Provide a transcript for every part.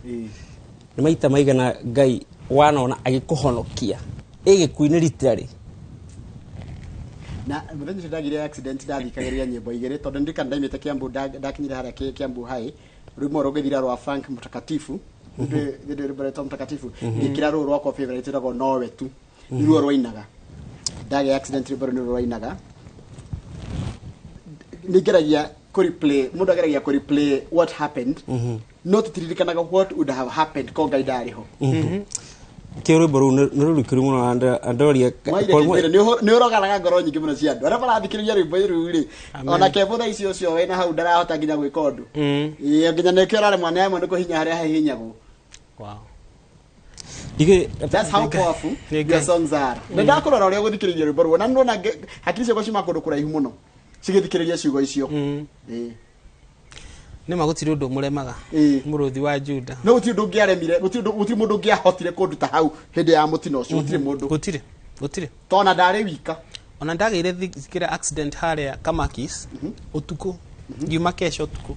Nĩ maita maigana Ngai wanona agĩkũhonokia ĩ gĩkuũ-inĩ literally? Na mũthenya ũcio ndagire accident, ndathikagĩrĩria nyĩmbo igĩrĩ, tondũ ndirikana ndaimĩte Kiambu, ndakinyire harĩa Kiambu High, rwĩmbo rũngĩthira rwa Frank Mtakatifu, nĩ rwĩmbo rwetwo Mtakatifu, ngĩkĩra rũrũ rwakwa favorite rwĩtagwo Nowe Tu, nĩruo rwainaga. Ndagĩa accident, rwĩmbo rũu nĩruo rwainaga. Nĩngeragia kũ replay, mũndũ ageragia kũ replay what happened, no tũtiririkanaga what would have happened ko Ngai ndarĩ ho. Kĩo rwĩmbo rũu nĩ rũrikĩru mũno na ndoria. Nĩ ũroganaga ngoro nyingĩ mũno cia andũ arĩa marathikĩrĩria rwĩmbo rũu rĩ, ona kembo thaa ici ũcio wĩna hau ndarahota nginya gwĩka ũndũ. Ĩĩ, nginya nĩkĩo araremwo nĩ amwe nĩ kũhinya harĩa hahihinyagwo. Ndigĩ. That's how powerful Nĩ your Ngai. songs are. Nĩ ndakũrora ũrĩa ũgũthikĩrĩria rwĩmbo ruo, na nĩndona hakiri ciakwa ciuma kũndũ kũraihu mũno cigĩthikĩrĩria ciugo icio. Ĩĩ. Nĩ ma gũtirĩ ũndũ mũremaga. Mũrũthi wa Juda. No gũtirĩ ũndũ ũngĩaremire, gũtirĩ ũndũ, gũtirĩ mũndũ ũngĩahotire kũnduta hau hĩndĩ ya mũtino ũcio, gũtirĩ mũndũ. Gũtirĩ, gũtirĩ. Tona ndarĩ wika. Ona ndagĩire kĩrĩa accident harĩa Kamakis ũtukũ, ngiuma kesha ũtukũ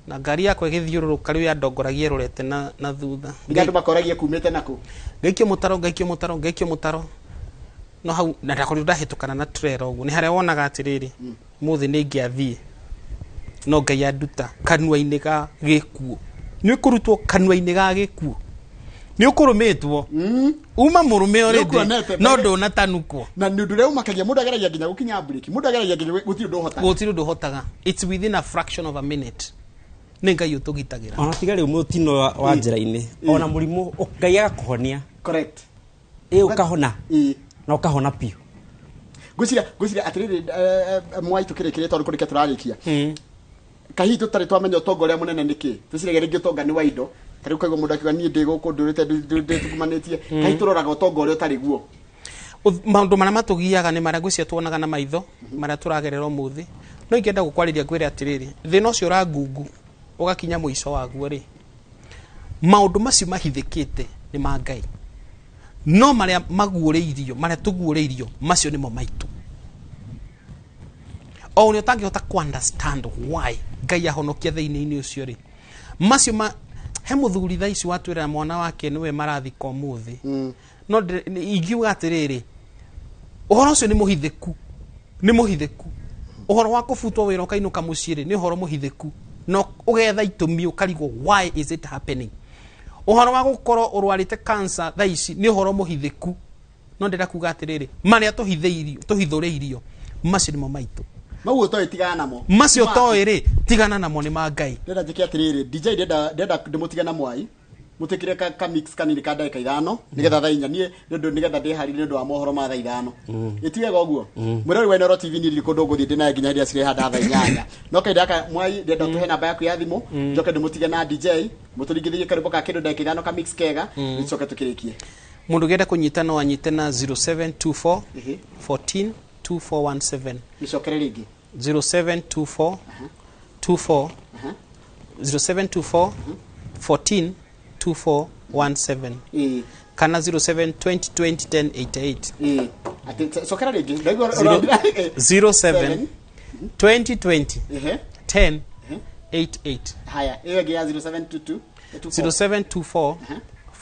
na ngari yakwa ĩgĩthiũrũrũka, rĩu yandongoragia ĩrorete na thutha. Nginya andũ makoragie kumĩte nakũ. Ngaikio mũtaro, ngaikio mũtaro, ngaikio mũtaro, no hau na ndakorirwo ndahĩtũkana na trailer ũguo, nĩ harĩa wonaga atĩrĩrĩ, mũthĩ nĩ ingĩathiĩ, no Ngai anduta kanua-inĩ ga gĩkuũ. Nĩ ũkũrutwo kanua-inĩ ga gĩkuũ, nĩ ũkũrũmĩtwo, uma mũrũme already. Nĩũkuonete, no ndũnatanukwo. Na nĩ ũndũ ũrĩa ũmakagia, mũndũ ageragia nginya gũkinya breki, mũndũ ageragia nginya, gũtirĩ ũndũ ũhotaga. Gũtirĩ ũndũ ũhotaga. It's within a fraction of a minute. Nĩ Ngai ũtũgitagĩra. Ona tiga rĩu mũtino wa njĩra-inĩ, ona mũrimũ Ngai agakũhonia. Ĩ, ũkahona. Na ũkahona biũ. Ngwĩciria atĩrĩrĩ, mwai tũkĩrĩkĩrĩa, tondũ kũrĩkia tũrarĩkia, kahihi tũtarĩ twamenya ũtonga ũrĩa mũnene nĩ kĩ. Twĩciragia rĩngĩ ũtonga nĩ wa indo, ta rĩu kaigua mũndũ akiuga, "Niĩ ndĩ gũkũ ndũrĩte ndĩtungumanĩtie." Kahihi tũroraga ũtonga ũrĩa ũtarĩ guo. Maũndũ marĩa matũgiaga nĩ marĩa ngwĩciria tuonaga na maitho, marĩa tũragerera ũmũthĩ. No ingĩenda gũkwarĩria ngwĩre atĩrĩrĩ, thĩna ũcio ũrangungu ũgakinya mũico waguo rĩ, maũndũ macio mahithĩkĩte nĩ ma Ngai, no marĩa maguũrĩirio, marĩa tũguũrĩirio, macio nĩmo maitũ. O ũrĩa ũtangĩhota ku understand why Ngai ahonokia thĩinĩ-inĩ ũcio rĩ, macio ma he mũthuri thaa ici watwĩra mwana wake nĩwe marathika ũmũthĩ. No ingiuga atĩrĩrĩ, ũhoro ũcio nĩ mũhithĩku, nĩ mũhithĩku. Ũhoro wa kũbutwo wĩra ũkainũka mũciĩ rĩ, nĩ ũhoro mũhithĩku, no ũgetha itũmi ũkarigwo, why is it happening? Ũhoro wa gũkorwo ũrwarĩte cancer thaa ici nĩ ũhoro mũhithĩku. No ndĩrenda kuga atĩrĩrĩ, marĩa tũhithĩirio, tũhithũrĩirio, macio nĩmo maitũ. Mau ũtoĩ tigana namo. Macio toĩ rĩ, tigana namo, nĩ ma Ngai. Ndĩrenda njĩke atĩrĩrĩ, DJ, ndĩrenda ndĩmũtige na mwai, mũtĩkĩre ka mix kanini ka ndagĩka 5, nĩgetha thaa 4 niĩ nĩ ũndũ nĩgetha ndĩharĩrie nĩ ũndũ wa mohoro ma thaa 5. Ĩti wega ũguo, mwĩrori wa Inooro TV, niĩ ndirĩ kũndũ ngũthiĩ, ndĩ naye nginya hĩndĩ ĩrĩa cirehanda thaa 8. No kahinda gaka, mwai, ndĩrenda ũtũhe namba yaku ya thimũ, njoke ndĩmũtige na DJ, mũtũringithĩrie karwĩmbo ka kĩndũ ndagĩka 5, ka mix kega, tũcoke tũkĩrĩkie. Mũndũ ũngĩenda kũnyita no anyite na 0724 14 2417. Mĩcokere rĩngĩ. 0724 24 0724 14 2417 kana 07 20 20 10 88. Ĩĩ. Atĩ cokera rĩngĩ, ndaigua. 07 20 20 10 88. Haya, ĩyo ĩngĩ ya 0722 24. 0724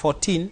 14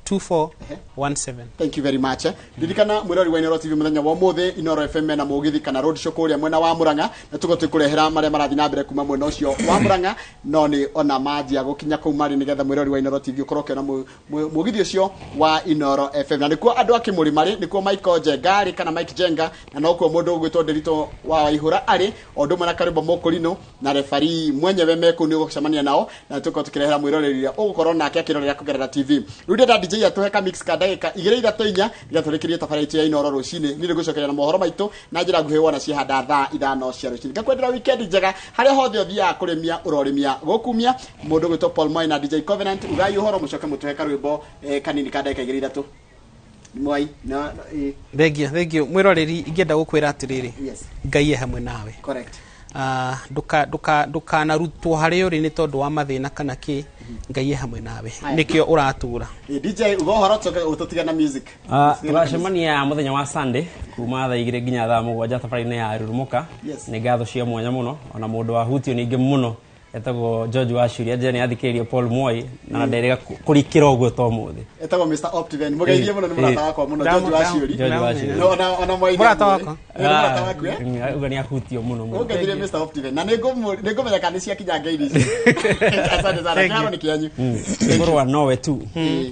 2417. Thank you very much. Ririkana, mwirori wa Inooro TV, muthenya wa umuthi Inooro FM na mugithi kana road show kuria mwena wa Murang'a, na tugo tukurehera maria marathi na mbere kuma mwena ucio wa Murang'a. No ni ona manjia gukinya kuu mari, nigetha mwirori wa Inooro TV ukorwo ukiona mugithi ucio wa Inooro FM, na nikuo andu a Kimuri mari, nikuo Michael Njenga ari, kana Mike Jenga, na nokuo mundu ugwitwo Nderito wa Waihura ari, o ũndũ ũmwe na Karĩmbo Mũkũrinũ na refari mwenyewe meku nĩ ũgũcemania nao, na tũkorwo tũkĩrehera mwĩroreri ũrĩa ũgũkorwo nake akĩrorera kũgerera TV. Rĩu ndĩrenda DJ atũhe ka mix ka ndagĩka 2, 3, 4, nĩgetha tũrĩkĩrie tabarĩra itũ ya Inooro rũcinĩ. Niĩ nĩngũcokeria na mohoro maitũ na njĩra nguhĩ wona ciahanda thaa 5 cia rũcinĩ. Ngakwendera weekend njega harĩa hothe ũthiaga kũrĩmia, ũrorĩmia gũkumia. Mũndũ ũgwĩtwo Paul Moi na DJ Covenant, ugai ũhoro, mũcoke mũtũhe karwĩmbo kanini ka ndagĩka 2, 3. Mwai na. Thengiũ, thengiũ mwĩroreri. Ingĩenda gũkwĩra atĩrĩrĩ, Ngai e hamwe nawe. Ah, ndũkanarutwo harĩa ũrĩ nĩ tondũ wa mathĩna kana kĩ. Ngai e hamwe nawe. Haya. Nĩkĩo ũratũra. DJ, uga ũhoro, tũcoke ũtũtige na music. Ah, tũgacemania mũthenya wa Sunday kuma thaa 2 nginya thaa 7 tabarĩra-inĩ ya Rurumuka. Nĩ ngatho cia mwanya mũno, ona mũndũ wahutio ningĩ mũno. Etagwo George Wachuri, anjĩra nĩ athikĩrĩria Paul Moi na nderĩga kũrikĩra ũguo to mũthĩ. Etagwo Mr Optiven, mũgeithie mũno, nĩ mũrata wakwa mũno George Waciũri. George Waciũri. No, ona Moi nĩ Mũrata amũĩ. wakwa. Nĩ mũrata waku, eh? Uga nĩ ahutio mũno mũno. Ũngeithire Mr Optiven na nĩ ngũmenya kana nĩ ciakinya ngeithi ici. Asante sana. Thank you. Kĩharo nĩ kĩanyu. Rwĩmbo rwa nowe tu. Ĩĩ.